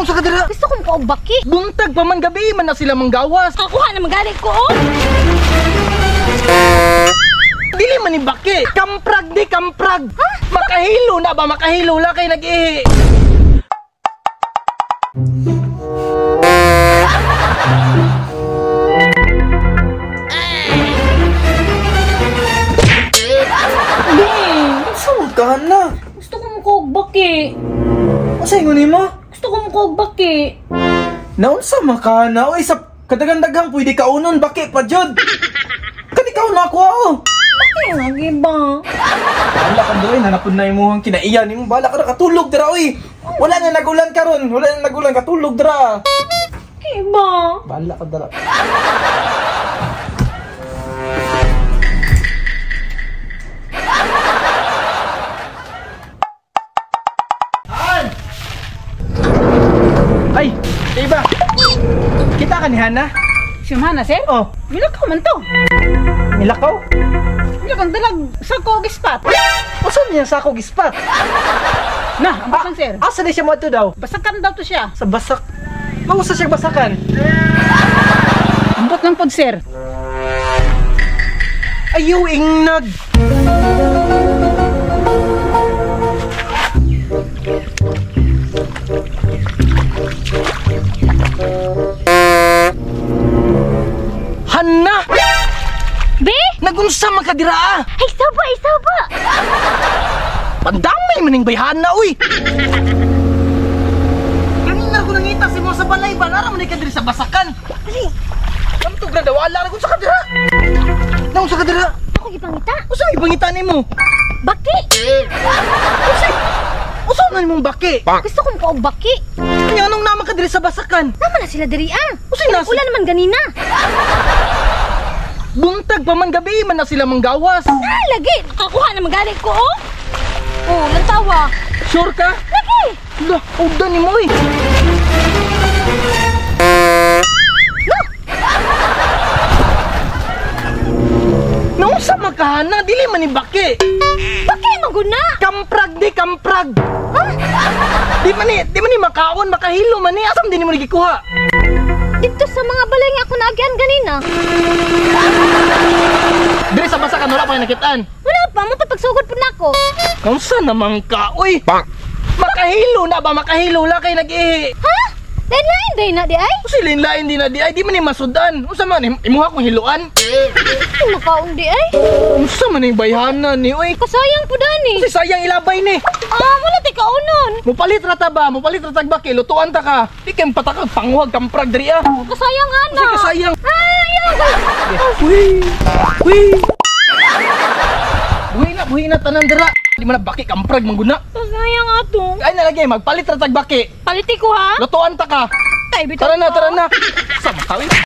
Naunsa ka dira? Gusto kong kaog baki. Buntag pa man gabi man na sila manggawas. Kakuha na magalit ko oh. Dili man ni baki. Kamprag di kamprag. Ha? Makahilo na ba? Makahilo la kay nag-ihi. Saan ka na? Gusto kong kaog baki. Asa ingon nimo? Gusto kong kaog baki. Naunsa man ka na? Oy, sa kadagandaghang pwede kaunon baki pa jud. Kani kaon na ako oh. Baki nga giba. Wala ka doy, nanapod na imong kinaiya nimo. Bala ka na katulog dira oy. Wala na nagulan karon, wala na nagulan katulog dira. Giba. Bala ka dira. Ay, iba. Kita ka ni Hana? Si Hana, sir? Oh, Milakaw man to. Milakaw? Milakaw dalag sa kog spot. Usa niya sa akong ispat? Na, ang basang sir. Asa di siya mo daw? Basakan daw to siya. Sa basak. Mausa siya basakan. Ambot lang pod, sir. Ayaw, ingnag. Hana! Be! Nagunsa man ka dira ah! Ay saba, ay saba. Pandamay maning bayhana uy! Kanina ko nangita si mo sa balay ba? Nara man ka diri sa basakan. Dali. Kamtog na daw ala ra sa kadira. Naunsa ka dira? Ako gipangita. Usa ipangita nimo? Baki. Usa. Usa na nimong baki? Gusto kong kaog baki. Nya anong naman ka diri sa basakan? Naman na sila diri ah. Usa na Ulan naman ganina. Buntag pa man gabi man na sila manggawas. Ah, lagi. Kakuha na magalit ko oh. Oh, lantawa. Sure ka? Lagi. Lah, ugdan nimo eh. No. Naunsa man ka Hana? Dili man ni baki. Baki maguna. Kamprag di kamprag. Ha? Di man ni makaon, makahilo man ni. Asam din mo gikuha? Dito sa mga balay nga ako naagyan ganina. Diri sa basakan wala pa nakitaan. Wala pa, mapapagsugod po na ako. Kaunsa naman ka, uy? Makahilo na ba? Makahilo la kay nag-ihi. Ha? Lain-lain day na di ay? Usa lain-lain di na di ay di man ni masudan. Unsa man imuha kong hiluan? Ay, makaon di ay. Unsa man ning bayhana ni uy? Kasayang po dani. Kasi sayang ilabay ni. Ah, wala ti kaunon. Mupalit ra ta ba? Mupalit ra tag baki, lutuan ta ka. Di kay patakag pangwag kamprag diri ah. Kasayang ana. Usa kasayang. Ay, ayaw. Uy! Uy! Buhi na tanan dira. Di man na baki kamprag mangguna. Kasayang ato. Ay na lagi magpalit ra tag baki. Paliti ko ha. Lutuan ta ka. Ay, bitaw Tara na, ko. tara na. Sa makawi.